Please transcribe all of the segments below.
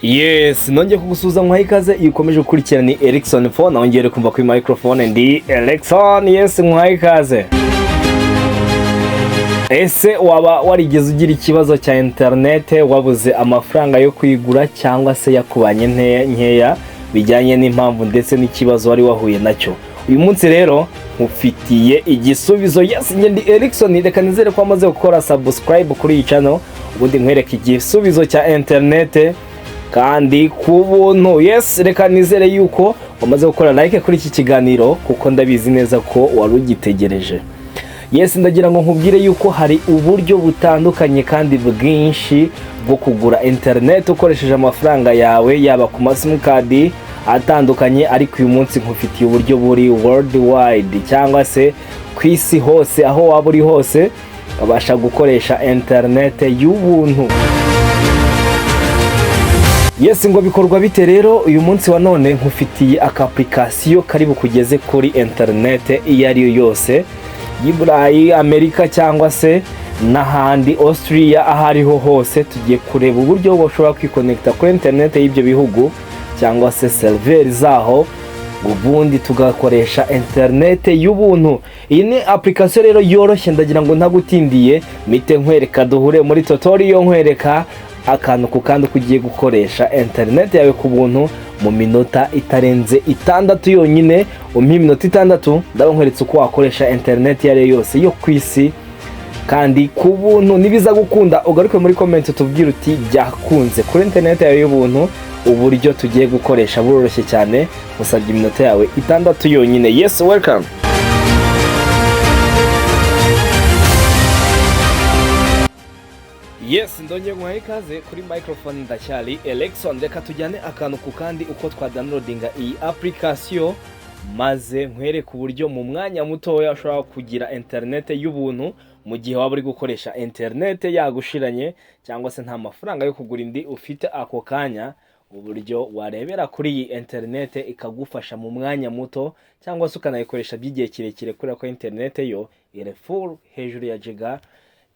Yes, nongeye kugusuhuza, nkuhaye ikaze. Iyo ukomeje gukurikirana ni Erickson Phone, nongeye kumva kuri microphone ndi Erickson. Yes, nkuhaye ikaze. Ese waba warigeze ugira ikibazo cya interinete, wabuze amafaranga yo kuyigura cyangwa se yakubanye nkeya, bijyanye n'impamvu ndetse n'ikibazo wari wahuye nacyo? Uyu munsi rero nkufitiye igisubizo. Yes, njye ndi Erickson. Reka nizere ko wamaze gukora subscribe kuri iyi channel, ubundi nkwereke igisubizo cya interinete kandi ku buntu. Yes, reka nizere yuko wamaze gukora like kuri iki kiganiro, kuko ndabizi neza ko wari ugitegereje. Yes, ndagira ngo nkubwire yuko hari uburyo butandukanye kandi bwinshi bwo kugura internet ukoresheje amafaranga yawe, yaba ku masimukadi atandukanye, ariko uyu munsi nkufitiye uburyo buri worldwide cyangwa se ku isi hose, aho waba uri hose ukabasha gukoresha internet y'ubuntu. Yes, ngo bikorwa bite rero? Uyu munsi wa none nkufitiye aka application kari bukugeze kuri internet iyo ari yo yose y'i Burayi, Amerika cyangwa se n'ahandi, Austria, aho ariho hose. Tugiye kureba uburyo bashobora kwikonekita kuri internet y'ibyo bihugu cyangwa se seriveri zaho, ubundi tugakoresha internet y'ubuntu. Iyi ni application rero yoroshye. Ndagira ngo ntagutindiye mite nkwereka, duhure muri tutorial, nkwereka akantu ku kandi uko ugiye gukoresha internet yawe ku buntu mu minota itarenze 6 yonyine. Umpa iminota 6, ndaba nkweretse uko wakoresha internet iyo ari yo yose yo ku isi kandi ku buntu. Nibiza gukunda, ugaruke muri comment utubwire uti "Byakunze kuri internet yawe y'ubuntu." Uburyo tugiye gukoresha buroroshye cyane, musabye iminota yawe 6 yonyine. Yes, welcome. Yes, ndongeye guhaha ikaze kuri microphone, ndacyari Erickson. Reka tujyane akantu ku kandi uko twadownloadinga iyi application, maze nkwereke uburyo mu mwanya mutoya ushobora kugira internet y'ubuntu mu gihe waba uri gukoresha internet yagushiranye cyangwa se nta mafaranga yo kugura indi ufite ako kanya, uburyo warebera kuri iyi internet ikagufasha mu mwanya muto cyangwa se ukanayikoresha by'igihe kirekire, kubera ko internet yo iri full hejuru ya giga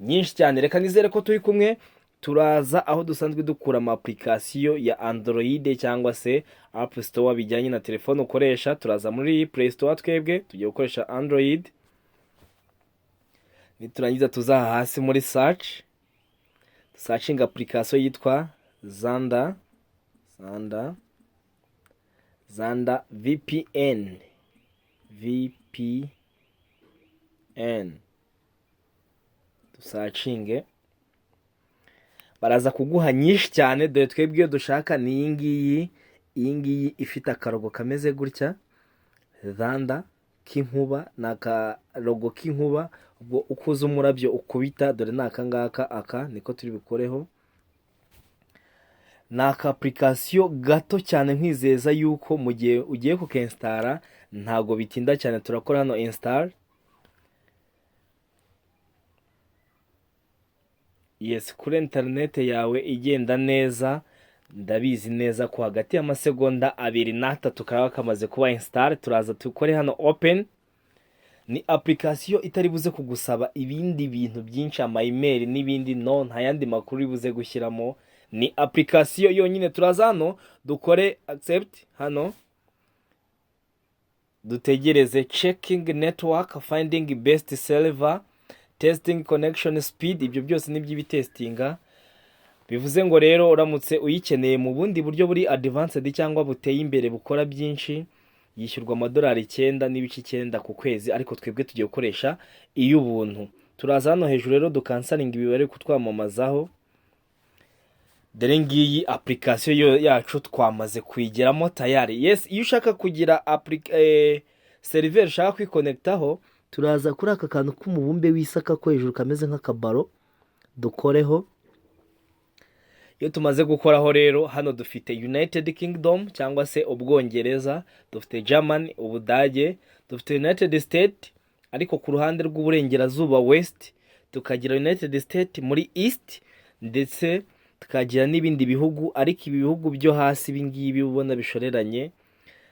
nyinshi cyane. Reka nizere ko turi kumwe. Turaza aho dusanzwe dukura ama application ya Android cyangwa se App Store, bijyanye na telefone ukoresha. Turaza muri Play Store, twebwe tugiye gukoresha Android. Niturangiza tuzaha hasi muri search, searching application yitwa Xender, Xender, Xender VPN, VPN. Dusearchinge, baraza kuguha nyinshi cyane. Dore twebwe iyo dushaka ni iyi ngiyi, iyi ngiyi ifite akarogo kameze gutya, Xender k'inkuba. Ni akarogo k'inkuba, ubwo uko uza umurabyo ukubita. Dore ni aka ngaka, aka niko turi bukoreho. Ni aka application gato cyane, nkwizeza yuko mu gihe ugiye kukinstalla ntabwo bitinda cyane. Turakora hano install. Yes, kuri interinete yawe igenda neza, ndabizi neza ko hagati y'amasegonda 2 na 3 kaba kamaze kuba install. Turaza dukore hano open. Ni application itari buze kugusaba ibindi bintu byinshi, ama email n'ibindi, no nta yandi makuru uri buze gushyiramo, ni application yonyine. Turaza hano dukore accept hano, dutegereze checking network, finding best server, testing connection speed. Ibyo byose ni iby'ibitestinga. Bivuze ngo rero uramutse uyikeneye mu bundi buryo buri advanced cyangwa buteye imbere, bukora byinshi, yishyurwa amadolari 9.9 ku kwezi, ariko twebwe tugiye gukoresha iy'ubuntu. Turaza hano hejuru rero ducancelinga ibi bari kutwamamazaho. Dore ngiyi application yacu, twamaze kuyigeramo tayari. Yes, iyo ushaka kugira server ushaka kwikonekitaho, turaza kuri aka kantu k'umubumbe w'isaka ko hejuru kameze nk'akabaro, dukoreho. Iyo tumaze gukoraho rero, hano dufite United Kingdom cyangwa se Ubwongereza, dufite Germany, Ubudage, dufite United State ariko ku ruhande rw'uburengerazuba, west, tukagira United State muri east, ndetse tukagira n'ibindi bihugu. Ariko ibi bihugu byo hasi, ibi ngibi ubona bishoreranye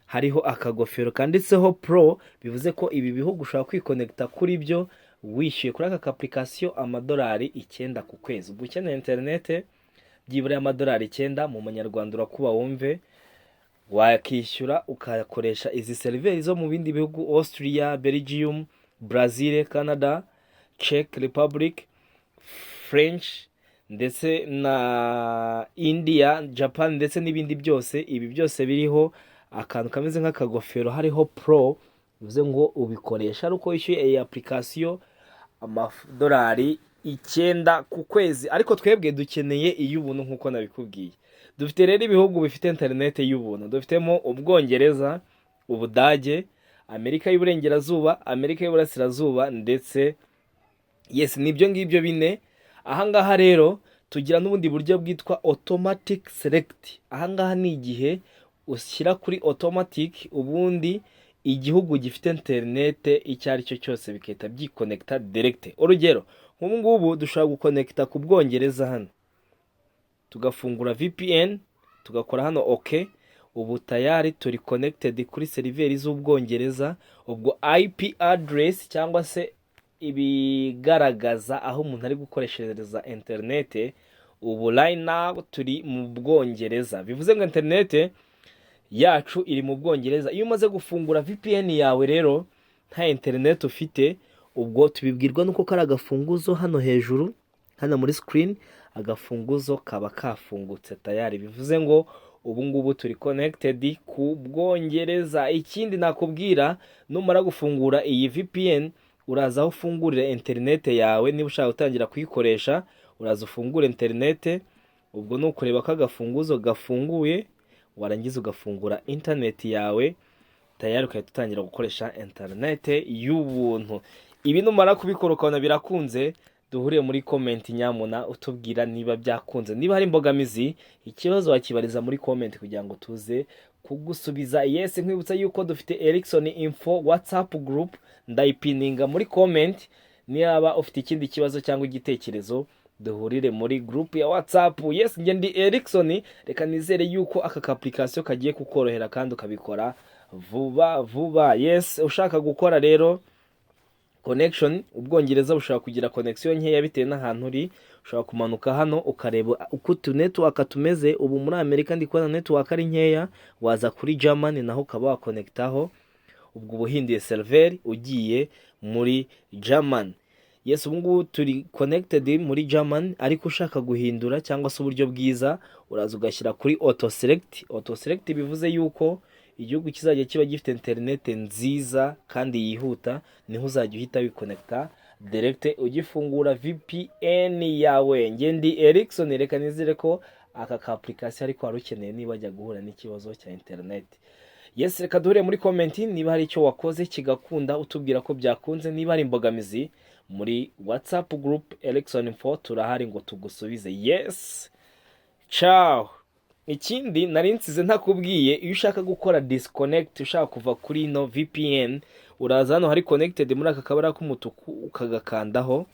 hariho akagofero kanditseho pro, bivuze ko ibi bihugu ushobora kwikonekita kuri byo wishyuye kuri aka application amadolari 9 ku kwezi. Ubwo ukeneye interinete byibura y'amadolari 9 mu manyarwanda. Urakuba wumve, wakishyura ukakoresha izi seriveri zo mu bindi bihugu: Austria, Belgium, Brazil, Canada, Czech Republic, French, ndetse na India, Japan, ndetse n'ibindi byose. Ibi byose biriho akantu kameze nk'akagofero, hariho pro, bivuze ngo ubikoresha ari uko wishyuye iyi application amadolari 9 ku kwezi. Ariko twebwe dukeneye iy'ubuntu nk'uko nabikubwiye. Dufite rero ibihugu bifite interineti y'ubuntu. Dufitemo Ubwongereza, Ubudage, Amerika y'Uburengerazuba, Amerika y'Uburasirazuba, ndetse yes, nibyo ngibyo bine. Ahangaha rero tugira n'ubundi buryo bwitwa automatic select. Ahangaha ni igihe ushyira kuri automatic, ubundi igihugu gifite interinete icyo ari cyo cyose bigahita byikonekita direct. Urugero, nk'ubu ngubu dushobora gukonekita ku Bwongereza hano, tugafungura VPN, tugakora hano OK. Ubu tayari turi connected kuri seriveri z'Ubwongereza. Ubwo IP address cyangwa se ibigaragaza aho umuntu ari gukoreshereza interinete, ubu right now turi mu Bwongereza, bivuze ngo interinete yacu iri mu Bwongereza. Iyo umaze gufungura VPN yawe rero nta interinete ufite, ubwo tubibwirwa nuko kari agafunguzo hano hejuru, hano muri screen, agafunguzo kaba kafungutse tayari, bivuze ngo ubu ngubu turi connected ku Bwongereza. Ikindi nakubwira, numara gufungura iyi VPN, uraza aho ufungurira interinete yawe. Niba ushaka gutangira kuyikoresha, uraza ufungure interinete. Ubwo ni ukureba ko agafunguzo gafunguye, warangiza ugafungura interineti yawe, tayari ugahita utangira gukoresha interinete y'ubuntu. Ibi numara kubikora ukabona birakunze, duhuriye muri comment nyamuna utubwira niba byakunze. Niba hari imbogamizi, ikibazo wakibariza muri comment kugira ngo tuze kugusubiza. Yes, nkwibutsa yuko dufite Ericsson Info WhatsApp group, ndayipininga muri comment. Niba ufite ikindi kibazo cyangwa igitekerezo, duhurire muri group ya WhatsApp. Yes, njye ndi Ericsson. Reka nizere yuko aka ka application kagiye kukorohera kandi ukabikora vuba vuba. Yes, ushaka gukora rero connection, Ubwongereza bushobora kugira connection nkeya bitewe n'ahantu uri. Ushobora kumanuka hano ukareba uko utu network tumeze. Ubu muri Amerika ndi kubona network ari nkeya. Waza kuri Germany naho ukaba wakonekitaho. Ubwo uba uhinduye server ugiye muri Germany. Yes, ubu ngubu turi connected muri Germany. Ariko ushaka guhindura cyangwa se uburyo bwiza, uraza ugashyira kuri auto select. Auto select bivuze yuko igihugu kizajya kiba gifite interinete nziza kandi yihuta, niho uzajya uhita wikonekita direct ugifungura VPN yawe. Njye ndi Ericsson. Reka nizere ko aka ka application ariko wari ukeneye niba wajya guhura n'ikibazo cya internet. Yes, reka duhure muri comment. Niba hari icyo wakoze kigakunda, utubwira ko byakunze. Niba hari imbogamizi, muri WhatsApp group Ericsson Info turahari ngo tugusubize. Yes, ciao. Ikindi nari nsize ntakubwiye, iyo ushaka gukora disconnect, ushaka kuva kuri ino VPN, uraza hano hari connected muri aka kabara k'umutuku, ukagakandaho.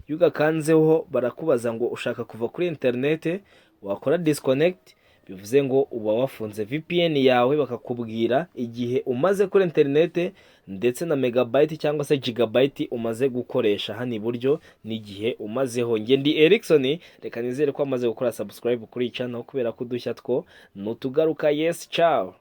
Iyo ugakanzeho, barakubaza ngo ushaka kuva kuri interinete. Wakora disconnect, bivuze ngo uba wafunze VPN yawe, bakakubwira igihe umaze kuri interinete ndetse na megabyte cyangwa se gigabyte umaze gukoresha hano iburyo n'igihe umazeho. Njye ndi Ericsson. Reka nizere ko amaze gukora subscribe kuri iyi channel, kubera ko udushya two nutugaruka. Yes, ciao.